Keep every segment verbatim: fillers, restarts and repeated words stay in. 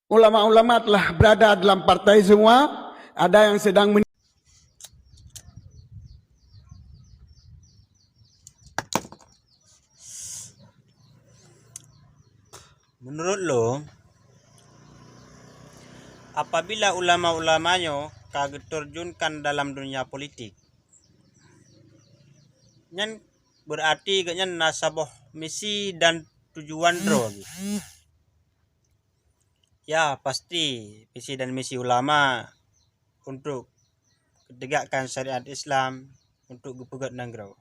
Ulama-ulama telah berada dalam partai semua, ada yang sedang men- Meunurot lôn, apabila ulama-ulama nyoe ka geuteurjunkan dalam dunia politik, nyan beurati geuhnyan na saboh misi dan tujuan droe jih. Ya, pasti visi dan misi ulama untuk tegakkan syariat Islam, untuk geupeugét nanggroe.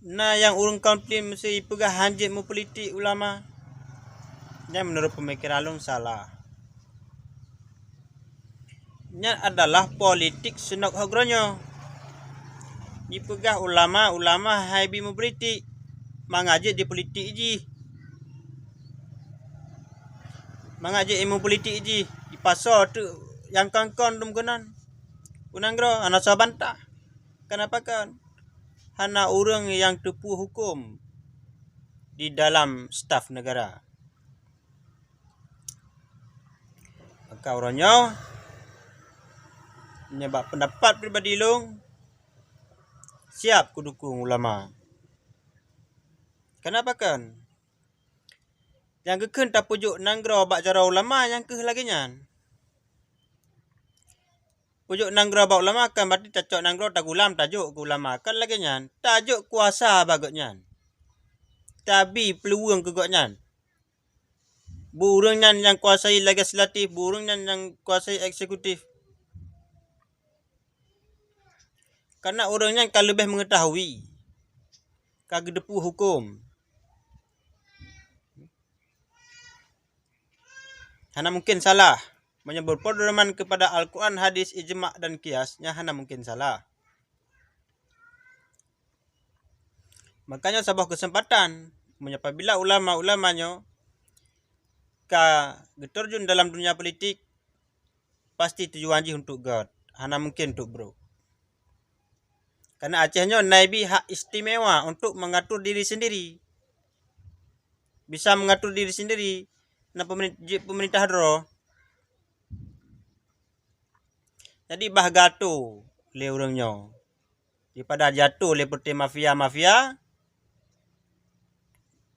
Na nyang ureuëng kaum muslim meusti jipeugah hanjeuet meupolitik ulama, nyan meunurot peumikeran lôn salah. Nyan adalah politik seunok ho geuronyoe. Jipeugah ulama-ulama hai bi meupolitik, mangat jeuet di politik jih. Mangat jeuet ilmu politik jih, jipasoe teuk nyang kon-kon dum keunan. U nanggroe hana soe bantah. Kenapa kan? Hana ureuëng nyang teupeu huköm di dalam staf negara. Maka uroenyoe, nibak peundapat pribadi lôn, siap kudukong ulama. Kenapa kan? Nyang geukheun tapeujok nanggroe bak jaroe ulama nyang kheueh lagée nyan. Peujok nanggroe bak ulama kan berarti tacok nanggroe tagulam tajok keu ulama, kan lagée nyan. Tajok kuasa bak gobnyan. Tabi peuluweueng keu gobnyan. Beu ureuëng nyan nyang kuasai legislatif, beu ureuëng nyan nyang kuasai eksekutif. Karena ureuëng nyan ka leubeh meungeutahui, ka geuteupeu huköm. Hana mungkin salah. Meunyoe berpedoman kepada Al-Quran, hadis, ijma dan qiyas, nyan hana mungkin salah. Makanya saboh keuseumpatan, meunyoe apabila ulama-ulama nyoe ka geuteurjun dalam dunia politik, pasti tujuan jih untuk göt, hana mungkin untuk brok. Karena Aceh nyoe na jibi hak istimewa untuk mengatur diri sendiri. Bisa mengatur diri sendiri, na peumerin-, jeuet peumeurintah droe. Jadi bah gato lé ureuëng nyoe. Daripada jatuh lé peuté mafia-mafia,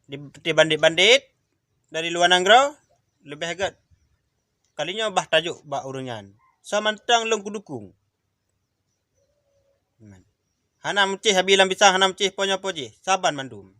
di peuté bandit-bandit dari luwa nanggroe, leubeh gét. Kali nyoe bah tajok bak ureuëng nyan. Soe mantong lôn kudukong. Hana meucéh abi lam pisang, hana meucéh ponyoe pojéh, saban mandum.